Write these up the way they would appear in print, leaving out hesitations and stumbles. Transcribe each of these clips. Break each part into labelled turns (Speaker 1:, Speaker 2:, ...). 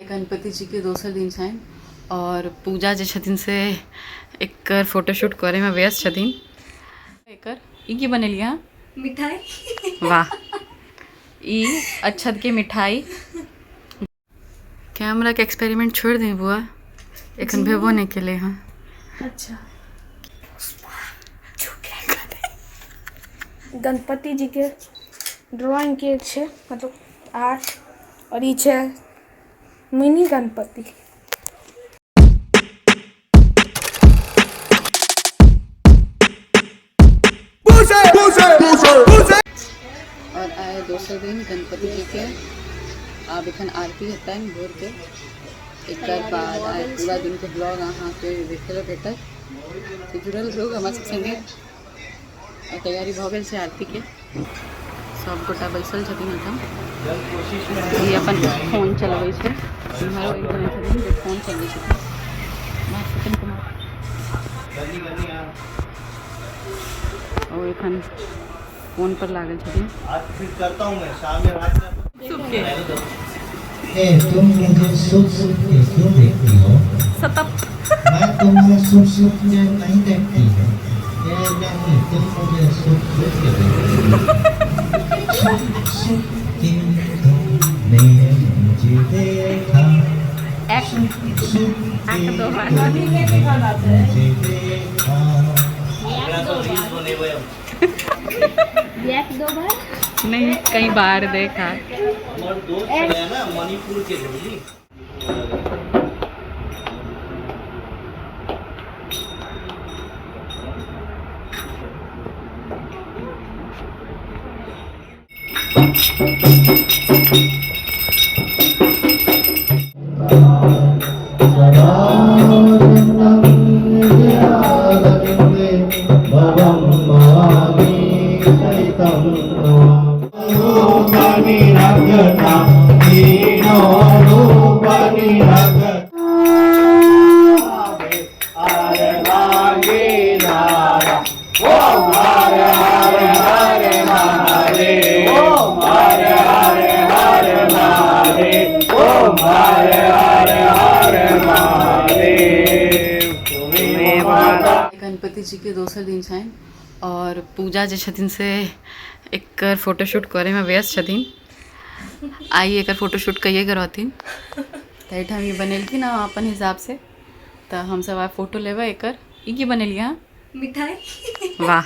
Speaker 1: आइ गणपति जी के दोसर दिन छनि और पूजा जे छथिन से एकर फोटोशूट करे में व्यस्त छथिन। एकर ई की बनेलियै अहाँ?
Speaker 2: मिठाई।
Speaker 1: वाह, ई अक्षत के मिठाई। कैमरा के एक्सपेरिमेंट छोड़ दे बुआ, एखन भेबो नहीं केले हँ।
Speaker 2: अच्छा, गणपति जी के ड्राइंग के छै, मतलब आर्ट, और ई छै मिनी गणपति।
Speaker 1: और आइ दोसर दिन गणपति जी के आब एखन आरती हेतनि भोर के। एकर बाद आइ पूरा दिन के ब्लॉग अहाँके देखे लए भेटत, तऽ जुड़ल रहू हमरा सब संगे। और तैयारी भऽ गेल छै आरती के, सब गोटा बैसल छथिन एहिठाम। ई अपन फोन चलबै छै, इम्हरो एक जना छथिन जे फोन चलबै छथिन, सचिन कुमार। ओ एखन फोन पर लागल छथिन।
Speaker 3: आज फिर करता हूँ मैं शाम में, रात में।
Speaker 1: सुख के
Speaker 4: ए तुम मुझे सुख सुख के क्यों देखती हो?
Speaker 1: सतप।
Speaker 4: मैं तुम्हें सुख सुख के नहीं देखती हूँ। ए नहीं, तुम मुझे सुख सुख के देखती हो। सुख सुख के तुमने मुझे देखा, सुख सुख के तुमने मुझे देखा।
Speaker 3: एकरा तो रील्स बनेबै हम।
Speaker 5: एक दो बार
Speaker 1: नहीं, कई बार देखा।
Speaker 3: हमर दोस्त छलै ना मणिपुर के, बुझली?
Speaker 1: गणपति जी के दोसर दिन छनि और पूजा जे छथिन से एकर फोटोशूट करे में व्यस्त छथिन। आइ एकर फोटोशूट कहिए के रहथिन, तऽ एहिठाम ई बनेलखिन हँ अपन हिसाब से, तऽ हमसब आइ फोटो लेबै एकर। ई की बनेलियै अहाँ?
Speaker 2: मिठाई।
Speaker 1: वाह,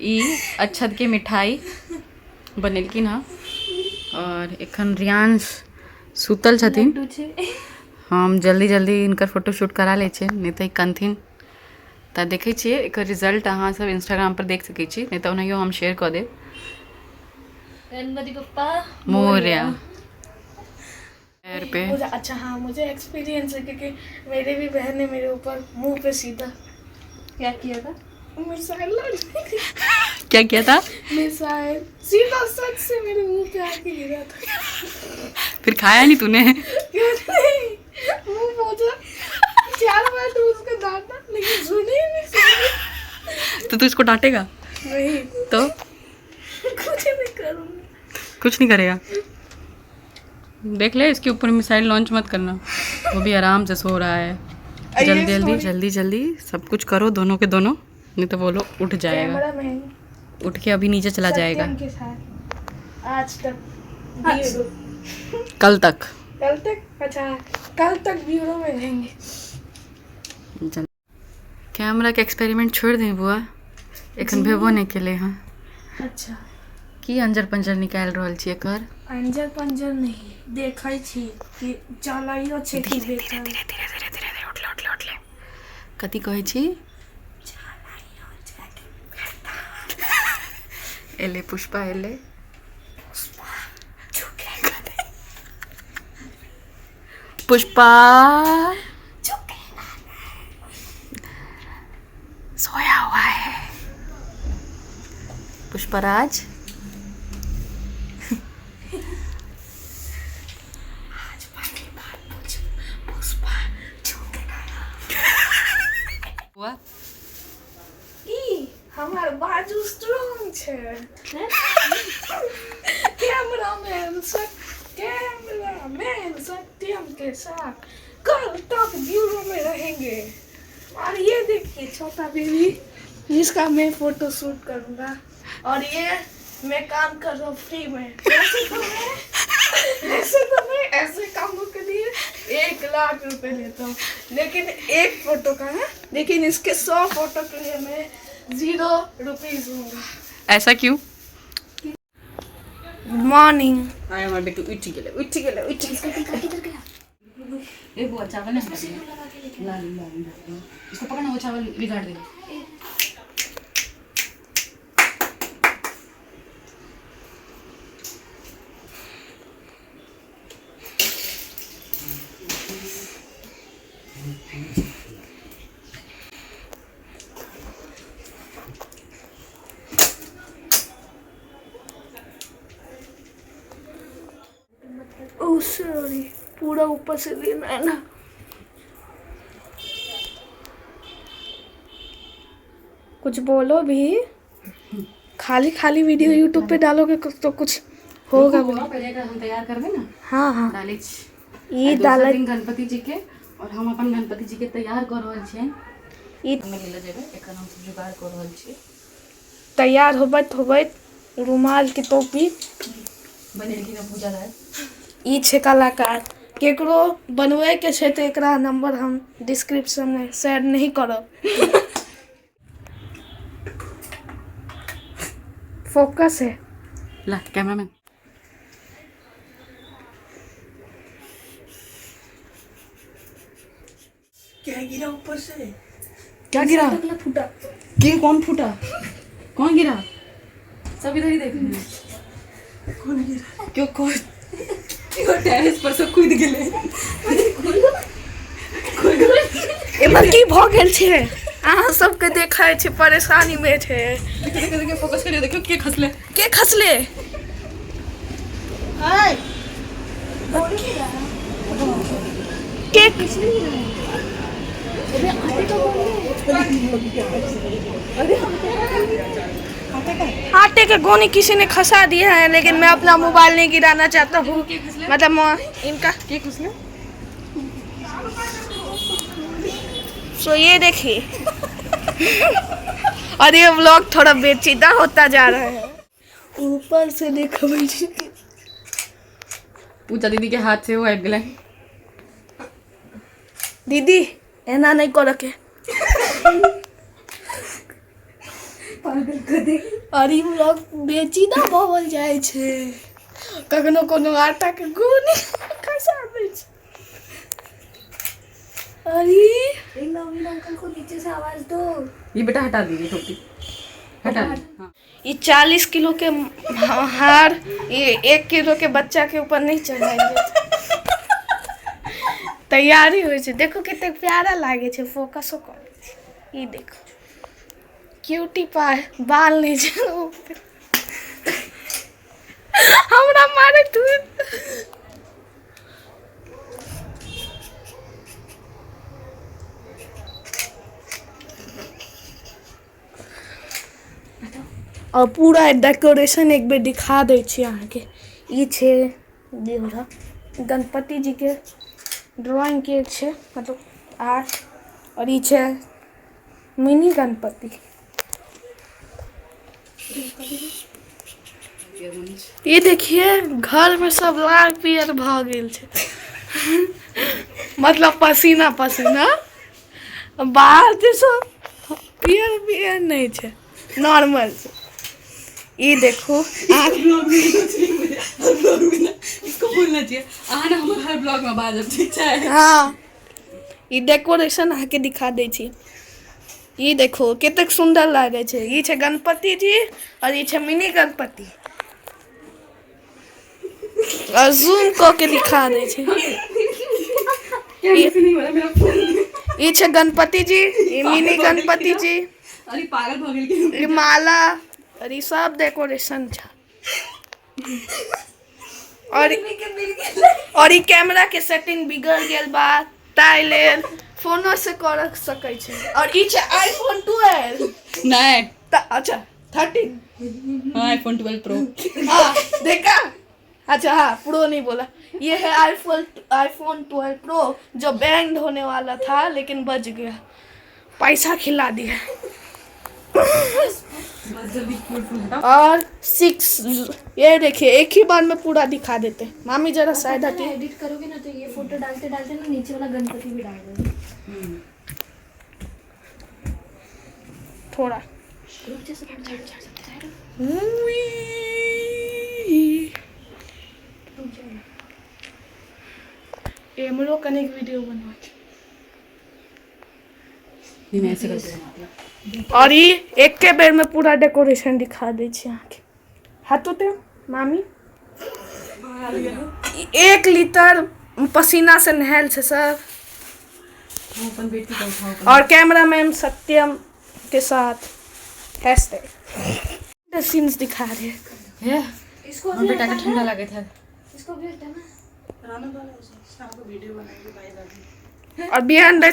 Speaker 1: ई अक्षत के मिठाई बनेलखिन हँ। और एखन रियांश सुतल छथिन।
Speaker 2: लड्डू छै।
Speaker 1: हम जल्दी जल्दी हिनकर फोटोशूट करा लै छियनि, नहि तऽ ई कनथिन। तऽ देखै छियै एकर रिजल्ट अहाँ सब इंस्टाग्राम पर देख सकै छी, नहि तऽ ओनाहियो हम शेयर कऽ देब।
Speaker 5: गणपति बप्पा
Speaker 1: मोरया। पैर पे।
Speaker 2: मुझे अच्छा, हाँ मुझे एक्सपीरियंस है, क्योंकि मेरे भी बहन ने मेरे ऊपर मुंह पे सीधा
Speaker 5: क्या किया था?
Speaker 2: मिसाइल लड़।
Speaker 1: क्या किया था?
Speaker 2: मिसाइल सीधा सच से मेरे मुंह पे आके गिरा था।
Speaker 1: फिर खाया नहीं तूने?
Speaker 2: नहीं, मुंह पोछा, 4 बार तो उसको डांटा, लेकिन सुने ही नहीं, सुने।
Speaker 1: तो तू इसको डांटेगा?
Speaker 2: नहीं।
Speaker 1: तो
Speaker 2: कुछ नहीं करूँगी।
Speaker 1: कुछ नहीं करेगा? देख ले, इसके ऊपर मिसाइल लॉन्च मत करना, वो भी आराम से सो रहा है। जल्दी जल्दी जल्दी जल्दी सब कुछ करो दोनों के दोनों, नहीं तो वो लोग उठ जाएगा।
Speaker 2: कैमरा
Speaker 1: उठ के अभी नीचे चला जाएगा।
Speaker 2: सत्यम के साथ आज तक ब्यूरो।
Speaker 1: कल तक।
Speaker 2: कल तक? अच्छा, कल तक ब्यूरो में रहेंगे।
Speaker 1: कैमरा के एक्सपेरिमेंट छोड़ दे बुआ, एखन भेबो नहीं केले हँ।
Speaker 2: अच्छा।
Speaker 1: की अंजर पंजर निकालि रहल छी एकर?
Speaker 2: अंजर पंजर नहीं, देखै छी कि चलैयो छै कि बेकार।
Speaker 1: धीरे धीरे धीरे धीरे धीरे, उठले उठले उठले। कथी कहै छी? एले पुष्पा, एले पुष्पा, सोया हुआ है पुष्पराज।
Speaker 2: आज पहली बार पुष्पा झुकेगा।
Speaker 1: हुआ
Speaker 2: ई हमर बाजू स्ट्रॉन्ग छै। Cameraman sir, cameraman sir. Satyam के साथ कल तक जीरो में रहेंगे। और ये देखिए छोटा बेबी जिसका मैं फोटो शूट करूँगा, और ये मैं काम कर रहा हूँ फ्री में। वैसे तो मैं ऐसे कामों के लिए 1 लाख रुपए लेता हूँ, लेकिन एक फोटो का है, लेकिन इसके 100 फोटो के लिए मैं 0 रुपीज लूँगा।
Speaker 1: ऐसा क्यों?
Speaker 2: Good morning.
Speaker 1: आय हमर बेटू उठि गेलै, उठि गेलै, उठि गेलै। ए बुआ चावल नहीं ला ला ला, इसको पकड़ना, वो चावल बिगाड़ देगा।
Speaker 2: सॉरी, पूरा ऊपर से देना है ना। कुछ बोलो भी, खाली खाली वीडियो यूट्यूब पे डालोगे तो कुछ होगा भी।
Speaker 1: पहले हम तैयार करबे ना।
Speaker 2: हाँ हाँ,
Speaker 1: डालै
Speaker 2: ई डालै
Speaker 1: दिन गणपति जी के, और हम अपन गणपति जी के तैयार कर रहल छियनि।
Speaker 2: ई
Speaker 1: हमे ले जेबै, एखन हम सब जुगाड़ कर रहल छी।
Speaker 2: तैयार होबैत होबैत रुमाल के टोपी
Speaker 1: बनेलखिन हँ पूजा दाइ।
Speaker 2: ई छै कलाकार, केकरो बनबै के छै तऽ एकरा नंबर हम डिस्क्रिप्शन में शेयर नहीं करब। फोकस है।
Speaker 1: ला कैमरामैन।
Speaker 3: क्या गिरा ऊपर से?
Speaker 1: क्या गिरा?
Speaker 2: फूटा।
Speaker 1: के कौन फूटा? कौन गिरा? सब इधर ही देख रहे हैं।
Speaker 3: कौन गिरा?
Speaker 1: क्यों कौन? क्यों टेरेस पर से कूद गेलै?
Speaker 2: एमहर की भऽ गेल छै? अहाँ सबके देखै छै परेशानी में छै।
Speaker 1: देखियो देखियो देखियो, फोकस करियो, देखियो के खसले,
Speaker 2: के खसले? के आटे के गोनी किसी ने खसा दिया है, लेकिन मैं अपना मोबाइल नहीं गिराना चाहता हूँ। मतलब इनका
Speaker 1: के खसले?
Speaker 2: सो ये देखिए, और ये व्लॉग थोड़ा बेचीदा होता जा रहा है। ऊपर से देखो
Speaker 1: पूजा दीदी के हाथ से वो आबि गेलै।
Speaker 2: दीदी एना नहीं कर के और ई व्लॉग बेचीदा भऽ जाइ छै। कखनो कोनो आटा के गोनी खसा दै छै। अरे
Speaker 5: नवीन अंकल को नीचे से आवाज दो।
Speaker 1: ये बेटा हटा दीजिए टोपी, हटा दी। हाँ।
Speaker 2: ये 40 किलो के हार ये 1 किलो के बच्चा के ऊपर नहीं चढ़ाएंगे। तैयारी होइ छै, देखो कते प्यारा लागे छै, फोकसो करै छै। ई देखो क्यूटी पाए, बाल नहीं छै हमरा मारे तू। और पूरा डेकोरेशन एक बेर दिखा दै छी अहाँके। ई छै देवरा गणपति जी के ड्राइंग के छै, मतलब आर्ट, और ई छै मिनी गणपति। ये देखिए घर में सब लाल पियर भऽ गेल छै, मतलब पसीना पसीना। बाहर जे सब पियर पियर नहीं छै, नॉर्मल छै। ई देखो
Speaker 1: इसको बोलना चाहिए अहाँ ना हमर हर ब्लॉग में बाजब, ठीक छै?
Speaker 2: हाँ, ई डेकोरेशन अहाँके दिखा दै छी। ई देखो कतेक सुंदर लागे छै। ई छै गणपति जी और ई छै मिनी गणपति। और जूम कऽ के दिखा दै छै। ई छै गणपति जी, ई मिनी गणपति जी।
Speaker 1: अरे पागल भऽ गेल।
Speaker 2: ई माला और ई सब डेकोरेशन छै। और ई कैमरा के सेटिंग बिगड़ गेल बा, ताहि लेल फोनो से कर सकै छै। और ई छै आईफोन 12।
Speaker 1: नहीं
Speaker 2: अच्छा 13।
Speaker 1: हाँ, आईफोन 12 प्रो।
Speaker 2: हाँ देखा। अच्छा हाँ, प्रो नहीं बोला। ये है आईफोन आईफोन 12 प्रो जो बैंड होने वाला था लेकिन बच गया, पैसा खिला दिया। और 6, ये देखिए एक ही बार में पूरा दिखा देते हैं। मामी जरा साइड हटी।
Speaker 5: एडिट करोगे ना तो ये फोटो डालते डालते ना नीचे वाला गणपति भी डाल दोगे।
Speaker 2: थोड़ा
Speaker 5: रुक जा, सब झाड़ झाड़ सब झाड़। रुक जाओ।
Speaker 2: एमरो कनेक वीडियो बनवा छी।
Speaker 1: नहीं, मैं ऐसे करके बनाती हूँ।
Speaker 2: और ई एके बेर में पूरा डेकोरेशन दिखा दै छी अहाँके। हाथो ते मामी ई 1 लीटर पसीना से नहायल छै सब।
Speaker 1: वो अपन बेटी का उठाओ।
Speaker 2: और कैमरामैन सत्यम के साथ हैशटैग सीन्स दिखा रहे हैं।
Speaker 1: है
Speaker 5: इसको
Speaker 1: और बेटा के ठंडा लगे था।
Speaker 5: इसको भी हटाना।
Speaker 3: रानू वाला उसे शाम को वीडियो बनाएंगे भाई दादी।
Speaker 2: और बिहाइंड the